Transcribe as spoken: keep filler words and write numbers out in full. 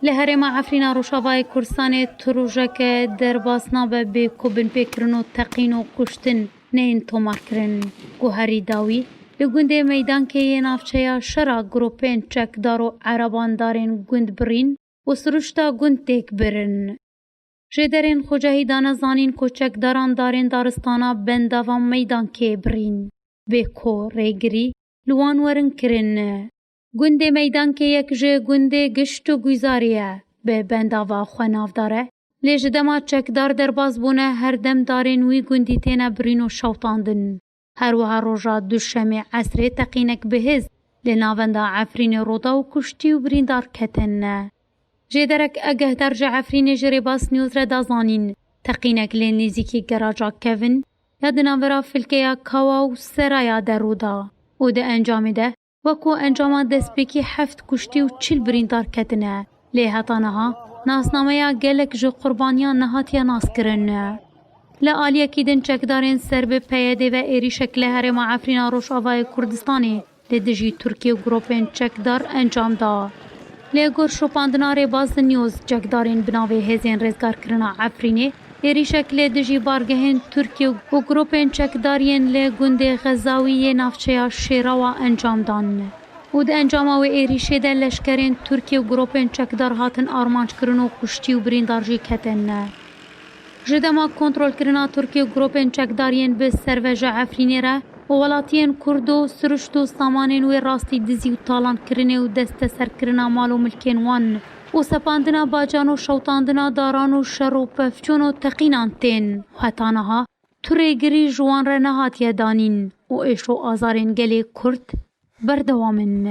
Li herêma Efrîna Rojavayê Kurdistanê tu rojeke derbas nabe bê ku binpêkirin û teqîn û kuştin neyên tomarkirin. Guherî dawî, li gundê Meydankê yê navçeya şera grûpên çekdar û erebandarên gund birîn û siruşta gund têk birin. Jêderên xwecehî dane zanîn ku çekdaran darên daristana bendava Meydankê birîn, bê ku rêgirî li wan werin kirin. Gundê Meydankê yek ji gundê gişt û guîzarî ye, bi bendava xwe navdar e, lê ji dema çekdar derbas bûne, her dem darên wî gundî têne birîn û şewtandin. Her wiha roja Duşemê esrê teqînek bihêz li navenda Efrînê rû da û kuştî û birîndar ketin. Jêderek egehdar ji Efrînê ji Rêbas News re da zanîn, teqînek lê nêzîkî geraja Kevin ya di navbera filkeya Kawa û Seraya de rû da û di encamê de wekû encama destpêkî heft kuştî û çil birîndar ketine. Lê heta niha nasnameya gelek ji qurbaniyan nehatiye naskirin. Li aliyekî din çekdarên ser bi P Y D ve êrîşek li herêma Efrîna Rojavayê Kurdistanê li dijî Tirkiye û grûpên çekdar encam da. Li gor şopandina Rêbaz News, çekdarên bi navê Hêzên Rêzgarkirina Efrînê êrîşek li dijî bargehên Tirkiye û grûpên çekdar yên li gundê Xezawî yê navçeya Şêrawa encam dan û di encama wê êrîşê de leşkerên Tirkiye û grûpên çekdar hatin armanckirin û kuştî û birîndar jî ketin. Ji dema kontrolkirina Tirkiye û grûpên çekdar yên bi ser ve ji Efrînê re û welatiyên Kurd û siruşt û samanên wê rastî dizî û talankirinê û desteserkirina mal û milkên wan û sepandina bacan û şewtandina daran û şer û pevçûn û teqînan tên, heta niha tu rêgirî ji wan re nehatiye danîn û êş û azarên gelê Kurd berdewam in.